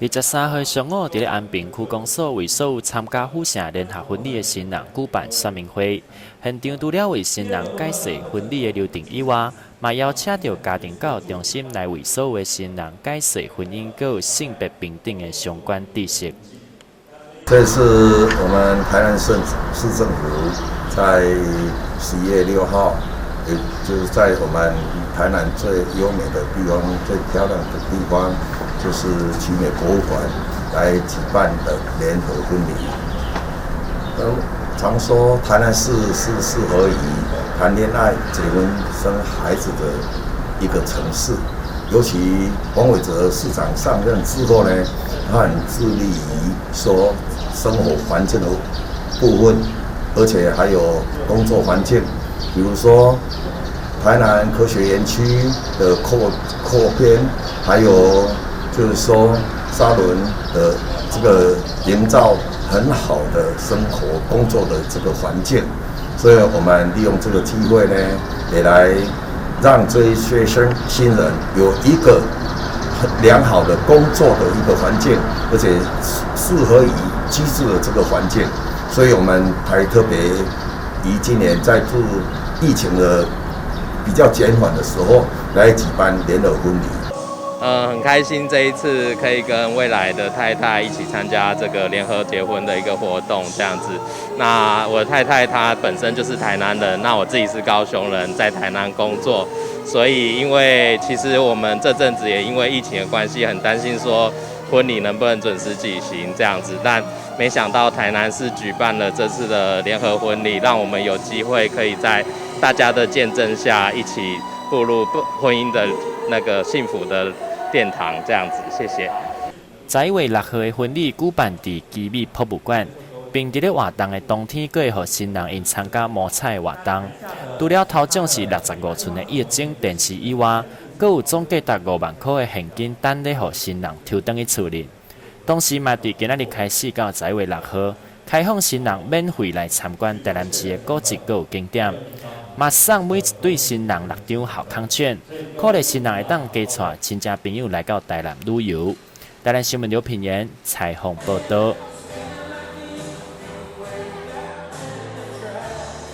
23號上午，佇咧安平區公所為所有參加府城聯合婚禮的新人舉辦說明會。現場除了為新人解釋婚禮的流程以外，嘛邀請著家庭教育中心來為所有的新人解釋婚姻佮性別平等的相關知識。這是我們台南市市政府在11月6號，也就是在我們台南最優美的地方、最漂亮的地方，就是奇美博物館來舉辦的聯合婚禮。常說台南市是適合於談戀愛、結婚、生孩子的一個城市。尤其黃偉哲市長上任之後呢，他很致力於說生活環境的部分，而且還有工作環境，比如說台南科學園區的擴編，還有就是說沙崙的這個營造很好的生活工作的這個環境，所以我們利用這個機會呢，也來讓這些學生新人有一個很良好的工作的一個環境，而且適合於居住的這個環境，所以我們才特別於今年在做疫情的比較減緩的時候來舉辦聯合婚禮。很開心這一次可以跟未來的太太一起參加這個聯合結婚的一個活動，這樣子。那我的太太她本身就是台南人，那我自己是高雄人，在台南工作，所以因為其實我們這陣子也因為疫情的關係，很擔心說婚禮能不能準時舉行這樣子，但沒想到台南市舉辦了這次的聯合婚禮，讓我們有機會可以在大家的見證下一起步入婚姻的那個幸福的殿堂，這樣子，謝謝。11月6號的婚禮舉辦佇奇美博物館，並佇咧活動的當天，閣會予新人𪜶參加摸彩的活動。除了頭獎是65寸的液晶電視以外，閣有總價值5萬箍的現金等咧予新人抽轉去厝裡。同時嘛，佇今仔日開始到11月6號，開放新人免費來參觀台南市的古蹟閣有景點，嘛送每一對新人六張好康券，鼓勵新人會當加帶親戚朋友來到台南旅遊。台南新聞劉品言採訪報導。